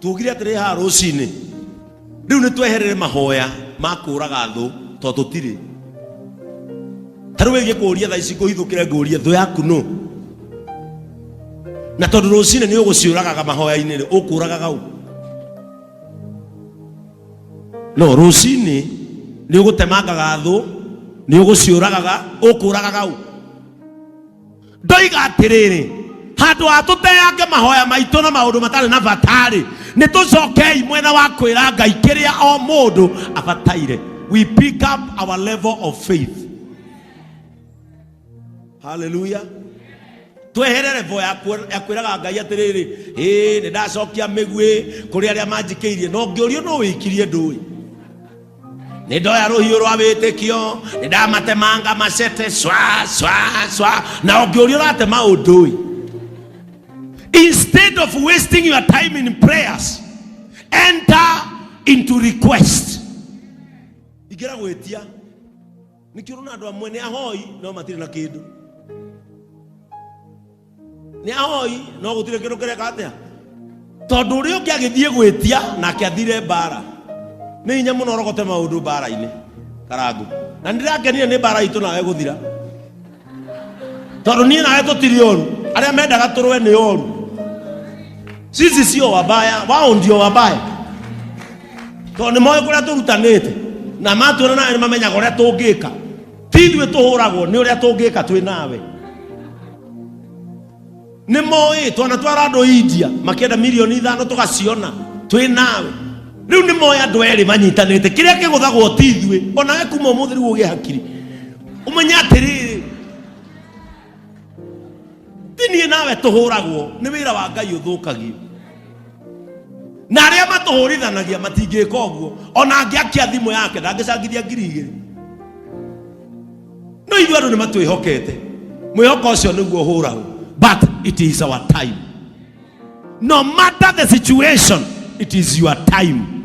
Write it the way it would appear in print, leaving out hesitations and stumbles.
Tugire atĩrĩ haha rũcinĩ, rĩu nĩ tweherere mahoya ma kũraga thũ tondũ tũtirĩ. Ta rĩu ĩngĩkũria thaa ici ngũhithũkĩre ngũrie thũ yaku nũ, na tondũ rũcinĩ nĩ ũgũciũragaga mahoya-inĩ rĩ, ũkũragaga ũ? No rũcinĩ nĩ ũgũtemangaga thũ, nĩ ũgũciũragaga, ũkũragaga ũ? Ndoiga atĩrĩrĩ, handũ ha tũteange mahoya maitũ na maũndũ matarĩ na bata-rĩ, nĩ tũcokei mwena wa kwĩra Ngai kĩrĩa o mũndũ abataire. We pick up our level of faith. Hallelujah. Twehere level ya kwĩraga Ngai atĩrĩrĩ, ĩĩ nĩ ndacokia mĩguĩ kũrĩ arĩa manjikĩirie, no ngĩũrio no wĩikirie ndũĩ. Nĩ ndoya rũhiũ rwa wĩtĩkio, nĩ ndamatemanga macete cwa cwa cwa, na ũngĩũria ũratema ũndũ. Instead of wasting your time in prayers, enter into request. Ingĩra gwĩtia. Nĩkĩo ũrona andũ amwe nĩ ahoi no matirĩ na kĩndũ. Nĩ ahoi no gũtirĩ kĩndũ kĩreka atĩa, tondũ ũrĩa ũngĩ agĩthiĩ gwĩtia nake athire mbara. Nĩ hinya mũno ũrogote maũndũ mbara-inĩ karangu, na nĩ ndĩrakenire nĩ mbara itũ nawe gũthira, tondũ niĩ nawe tũtirĩ oru. Arĩa mendaga tũrũe nĩ oru. Sisi sio wabaya, wao ndio wabaya, tondũ nĩ moĩ kũrĩa tũrutanĩte, na matuona nawe nĩ mamenyaga ũrĩa tũngĩka. Ti ithuĩ tũhũragwo, nĩ ũrĩa tũngĩka twĩ nawe. Nĩ moĩ twanatwara andũ India makĩenda mirioni 5, tũgaciona twĩ nawe. Rĩu nĩ moĩ andũ erĩ manyitanĩte, kĩrĩa kĩgũthagwo ti ithuĩ. Onawe kuma ũmũthĩ rĩu ũgĩe hakiri, ũmenye atĩrĩrĩ, ti niĩ nawe tũhũragwo, nĩ wĩra wa Ngai ũthũkagio, na arĩa matũhũrithanagia matingĩka ũguo. Ona angĩakia thimũ yake ndangĩcangithia 2000. No ithuĩ andũ nĩ matwĩhokete, mwĩhoko ũcio nĩguo ũhũragwo. But it is our time. No matter the situation, it is your time.